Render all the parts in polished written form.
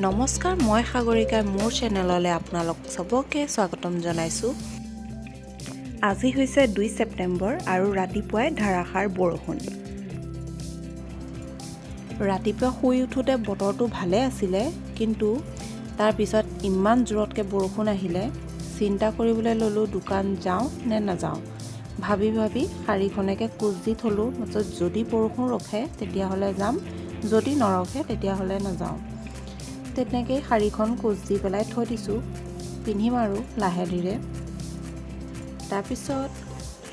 নমস্কাৰ, মই সাগৰিকাই মোৰ চেনেললৈ আপোনালোক চবকে স্বাগতম জনাইছোঁ। আজি হৈছে 2 ছেপ্টেম্বৰ আৰু ৰাতিপুৱাই ধাৰাসাৰ বৰষুণ। ৰাতিপুৱা শুই উঠোঁতে বতৰটো ভালে আছিলে, কিন্তু তাৰপিছত ইমান জোৰতকৈ বৰষুণ আহিলে, চিন্তা কৰিবলৈ ল'লোঁ দোকান যাওঁ নে নাযাওঁ। ভাবি ভাবি শাৰীখনকে কোচ দি থ'লোঁ। তাৰপিছত যদি বৰষুণ ৰখে তেতিয়াহ'লে যাম, যদি নৰখে তেতিয়াহ'লে নাযাওঁ। তেনেকেই শাৰীখন কোচ দি পেলাই থৈ দিছোঁ, পিন্ধিম আৰু লাহে ধীৰে। তাৰপিছত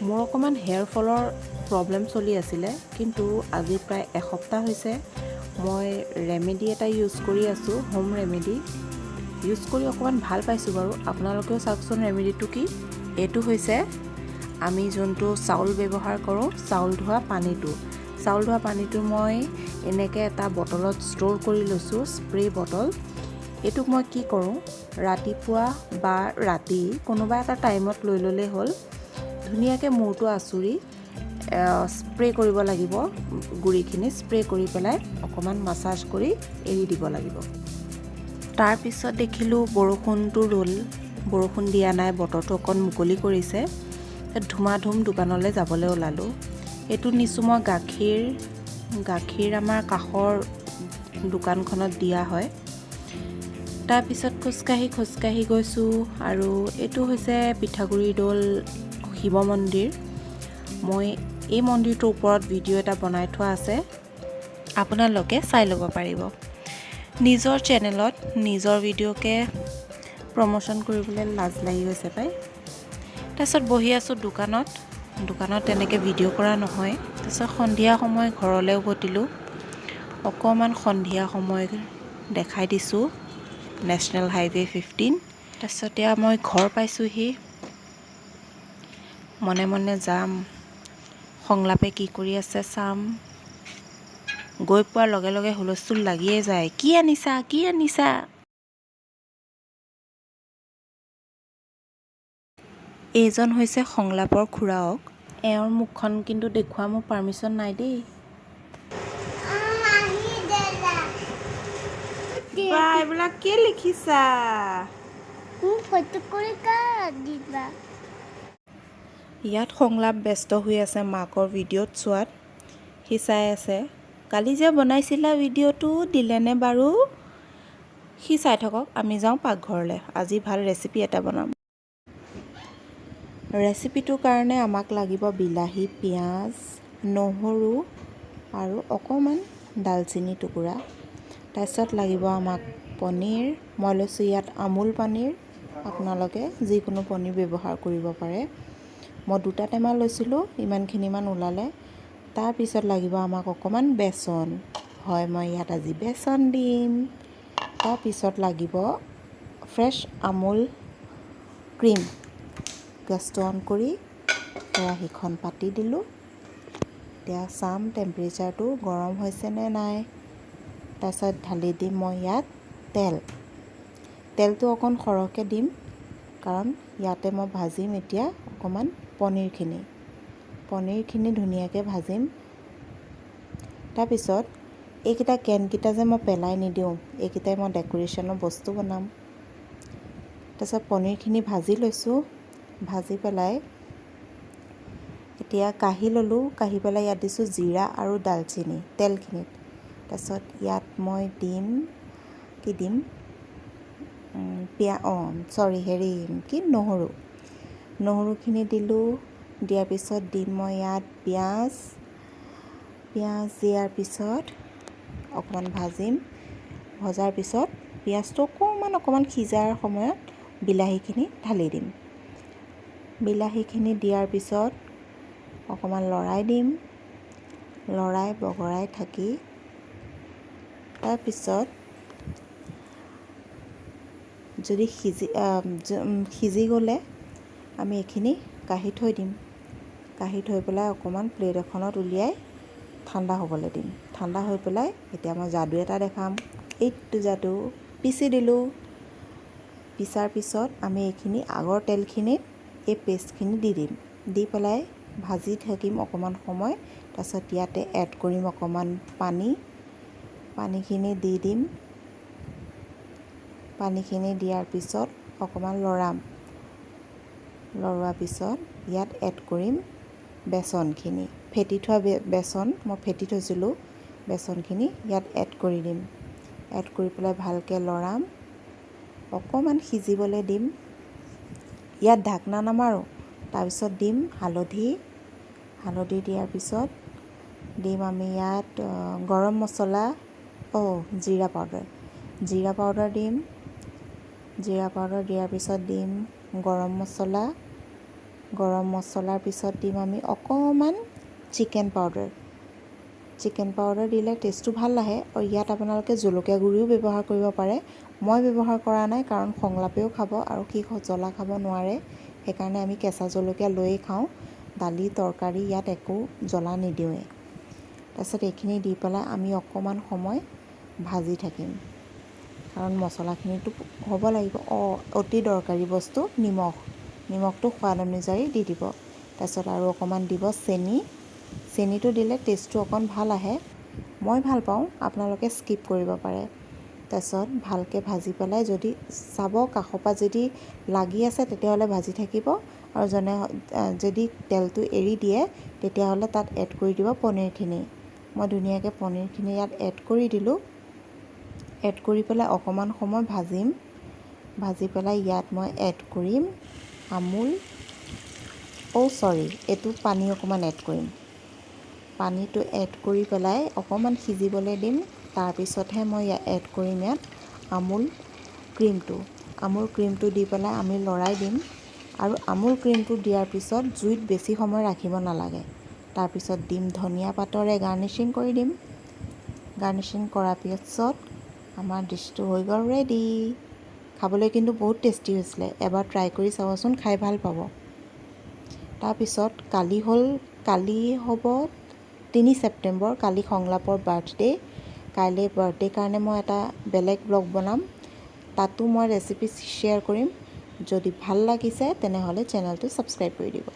মোৰ অকণমান হেয়াৰ ফলৰ প্ৰব্লেম চলি আছিলে, কিন্তু আজি প্ৰায় এসপ্তাহ হৈছে মই ৰেমেডি এটা ইউজ কৰি আছোঁ। হোম ৰেমেডি ইউজ কৰি অকণমান ভাল পাইছোঁ বাৰু। আপোনালোকেও চাওকচোন ৰেমেডিটো কি। এইটো হৈছে আমি যোনটো চাউল ব্যৱহাৰ কৰোঁ, চাউল ধোৱা পানীটো। চাউল ধোৱা পানীটো মই এনেকৈ এটা বটলত ষ্ট'ৰ কৰি লৈছোঁ, স্প্ৰে বটল। এইটোক মই কি কৰোঁ, ৰাতিপুৱা বা ৰাতি কোনোবা এটা টাইমত লৈ ল'লেই হ'ল। ধুনীয়াকৈ মূৰটো আঁচুৰি স্প্ৰে কৰিব লাগিব। গুড়িখিনি স্প্ৰে কৰি পেলাই অকণমান মাছাজ কৰি এৰি দিব লাগিব। তাৰপিছত দেখিলোঁ বৰষুণটো ৰ'ল, বৰষুণ দিয়া নাই, বতৰটো অকণ মুকলি কৰিছে। ধুমাধুম দোকানলৈ যাবলৈ ওলালোঁ। এইটো নিছোঁ মই গাখীৰ। গাখীৰ আমাৰ কাষৰ দোকানখনত দিয়া হয়। তাৰপিছত খোজকাঢ়ি খোজকাঢ়ি গৈছোঁ আৰু এইটো হৈছে পিঠাগুড়ি দৌল শিৱ মন্দিৰ। মই এই মন্দিৰটোৰ ওপৰত ভিডিঅ' এটা বনাই থোৱা আছে, আপোনালোকে চাই ল'ব পাৰিব। নিজৰ চেনেলত নিজৰ ভিডিঅ'কে প্ৰমোশ্যন কৰিবলৈ লাজ লাগি গৈছে পাই। তাৰপিছত বহি আছোঁ দোকানত। দোকানত তেনেকৈ ভিডিঅ' কৰা নহয়। তাৰপিছত সন্ধিয়া সময় ঘৰলৈ উভতিলোঁ। অকণমান সন্ধিয়া সময় দেখাই দিছোঁ, নেশ্যনেল হাইৱে 15। তাৰপিছত এতিয়া মই ঘৰ পাইছোঁহি। মনে মনে যাম, সংলাপে কি কৰি আছে চাম। গৈ পোৱাৰ লগে লগে হুলস্থুল লাগিয়ে যায়, কি আনিছা, কি আনিছা? এইজন হৈছে সংলাপৰ খুৰাক। এওঁৰ মুখখন কিন্তু দেখুওৱা মোৰ পাৰ্মিশ্যন নাই দেই। আহি দেলা। বা, এইবিলাক কি লিখিছা? মোক ফটো কৰি কাৰ দিবা? ইয়াত সংলাপ ব্যস্ত হৈ আছে মাকৰ ভিডিঅ'ত চোৱাত। সি চাই আছে, কালি যে বনাইছিলা ভিডিঅ'টো দিলেনে বাৰু? সি চাই থাকক, আমি যাওঁ পাকঘৰলৈ। আজি ভাল ৰেচিপি এটা বনাম। ৰেচিপিটোৰ কাৰণে আমাক লাগিব বিলাহী, পিঁয়াজ, নহৰু আৰু অকণমান ডালচেনি টুকুৰা। তাৰপিছত লাগিব আমাক পনীৰ। মই লৈছোঁ ইয়াত আমুল পনীৰ, আপোনালোকে যিকোনো পনীৰ ব্যৱহাৰ কৰিব পাৰে। মই দুটা টেমা লৈছিলোঁ, ইমানখিনিমান ওলালে। তাৰপিছত লাগিব আমাক অকণমান বেচন। হয়, মই ইয়াত আজি বেচন দিম। তাৰপিছত লাগিব ফ্ৰেছ আমুল ক্ৰীম। গেছটো অন কৰি কেৰাহীখন পাতি দিলোঁ। এতিয়া চাম টেম্পাৰেচাৰটো গৰম হৈছেনে নাই। তাৰপিছত ঢালি দিম মই ইয়াত তেল। তেলটো অকণ সৰহকৈ দিম, কাৰণ ইয়াতে মই ভাজিম এতিয়া অকণমান পনীৰখিনি। পনীৰখিনি ধুনীয়াকৈ ভাজিম। তাৰপিছত এইকেইটা কেনকেইটা যে মই পেলাই নিদিওঁ, এইকেইটাই মই ডেক'ৰেশ্যনৰ বস্তু বনাম। তাৰপিছত পনীৰখিনি ভাজি লৈছোঁ। ভাজি পেলাই এতিয়া কাঢ়ি ল'লোঁ। কাঢ়ি পেলাই ইয়াত দিছোঁ জিৰা আৰু ডালচেনি তেলখিনিত। তাৰপিছত ইয়াত মই দিম, কি দিম, অঁ, চৰি, হেৰি কি, নহৰু। নহৰুখিনি দিলোঁ। দিয়াৰ পিছত দিম মই ইয়াত পিঁয়াজ। পিঁয়াজ দিয়াৰ পিছত অকণমান ভাজিম। ভজাৰ পিছত পিঁয়াজটো অকণমান অকণমান সিজাৰ সময়ত বিলাহীখিনি ঢালি দিম। বিলাহীখিনি দিয়াৰ পিছত অকণমান লৰাই দিম। লৰাই বগৰাই থাকি তাৰপিছত যদি সিজি সিজি গ'লে আমি এইখিনি কাঢ়ি থৈ দিম। কাঢ়ি থৈ পেলাই অকণমান প্লেট এখনত উলিয়াই ঠাণ্ডা হ'বলৈ দিম। ঠাণ্ডা হৈ পেলাই এতিয়া মই যাদু এটা দেখাম। এইটো যাদু, পিচি দিলোঁ। পিছাৰ পিছত আমি এইখিনি আগৰ তেলখিনিত এই পেষ্টখিনি দি দিম। দি পেলাই ভাজি থাকিম অকণমান সময়। তাৰপিছত ইয়াতে এড কৰিম অকণমান পানী। পানীখিনি দি দিম। পানীখিনি দিয়াৰ পিছত অকণমান লৰাম। লৰোৱাৰ পিছত ইয়াত এড কৰিম বেচনখিনি। ফেটি থোৱা বেচন, মই ফেটি থৈছিলোঁ বেচনখিনি, ইয়াত এড কৰি দিম। এড কৰি পেলাই ভালকৈ লৰাম, অকণমান সিজিবলৈ দিম। ইয়াত ঢাকনা নামাৰোঁ। তাৰপিছত দিম হালধি। হালধি দিয়াৰ পিছত দিম আমি ইয়াত গৰম মছলা, অ' জিৰা পাউডাৰ। জিৰা পাউডাৰ দিম। জিৰা পাউডাৰ দিয়াৰ পিছত দিম গৰম মছলা। গৰম মছলাৰ পিছত দিম আমি অকণমান চিকেন পাউডাৰ। চিকেন পাউডাৰ দিলে টেষ্টটো ভাল আহে আৰু ইয়াত আপোনালোকে জলকীয়া গুড়িও ব্যৱহাৰ কৰিব পাৰে। মই ব্যৱহাৰ কৰা নাই, কাৰণ সংলাপেও খাব আৰু সি জ্বলা খাব নোৱাৰে। সেইকাৰণে আমি কেঁচা জলকীয়া লৈয়ে খাওঁ। দালি, তৰকাৰী ইয়াত একো জ্বলা নিদিওঁৱেই। তাৰপিছত এইখিনি দি পেলাই আমি অকণমান সময় ভাজি থাকিম, কাৰণ মছলাখিনিতো হ'ব লাগিব। অঁ, অতি দৰকাৰী বস্তু নিমখ। নিমখটো সোৱাদ অনুযায়ী দি দিব। তাৰপিছত আৰু অকণমান দিব চেনি। চেনিটো দিলে টেষ্টটো অকণ ভাল আহে। মই ভাল পাওঁ, আপোনালোকে স্কিপ কৰিব পাৰে। তাৰপিছত ভালকৈ ভাজি পেলাই যদি চাব কাষৰ পৰা যদি লাগি আছে, তেতিয়াহ'লে ভাজি থাকিব আৰু যদি তেলটো এৰি দিয়ে, তেতিয়াহ'লে তাত এড কৰি দিব পনীৰখিনি। মই ধুনীয়াকৈ পনীৰখিনি ইয়াত এড কৰি দিলোঁ। এড কৰি পেলাই অকণমান সময় ভাজিম। ভাজি পেলাই ইয়াত মই এড কৰিম আমুল, অ' চৰি, এইটো পানী অকণমান এড কৰিম। পানীটো এড কৰি পেলাই অকণমান সিজিবলৈ দিম। তাৰপিছতহে মই এড কৰিম ইয়াত আমুল ক্ৰীমটো। আমুল ক্ৰীমটো দি পেলাই আমি লৰাই দিম আৰু আমুল ক্ৰীমটো দিয়াৰ পিছত জুইত বেছি সময় ৰাখিব নালাগে। তাৰপিছত দিম ধনিয়া পাতৰে গাৰ্নিচিং কৰি দিম। গাৰ্নিচিং কৰাৰ পিছত আমাৰ ডিছটো হৈ গ'ল ৰেডি। খাবলৈ কিন্তু বহুত টেষ্টি হৈছিলে। এবাৰ ট্ৰাই কৰি চাবচোন, খাই ভাল পাব। তাৰপিছত কালি হ'ব 3 ছেপ্টেম্বৰ। কালি সংলাপৰ বাৰ্থডে'। কাইলৈ বাৰ্থডে' কাৰণে মই এটা বেলেগ ব্লগ বনাম। তাতো মই ৰেচিপি শ্বেয়াৰ কৰিম। যদি ভাল লাগিছে, তেনেহ'লে চেনেলটো ছাবস্ক্ৰাইব কৰি দিব।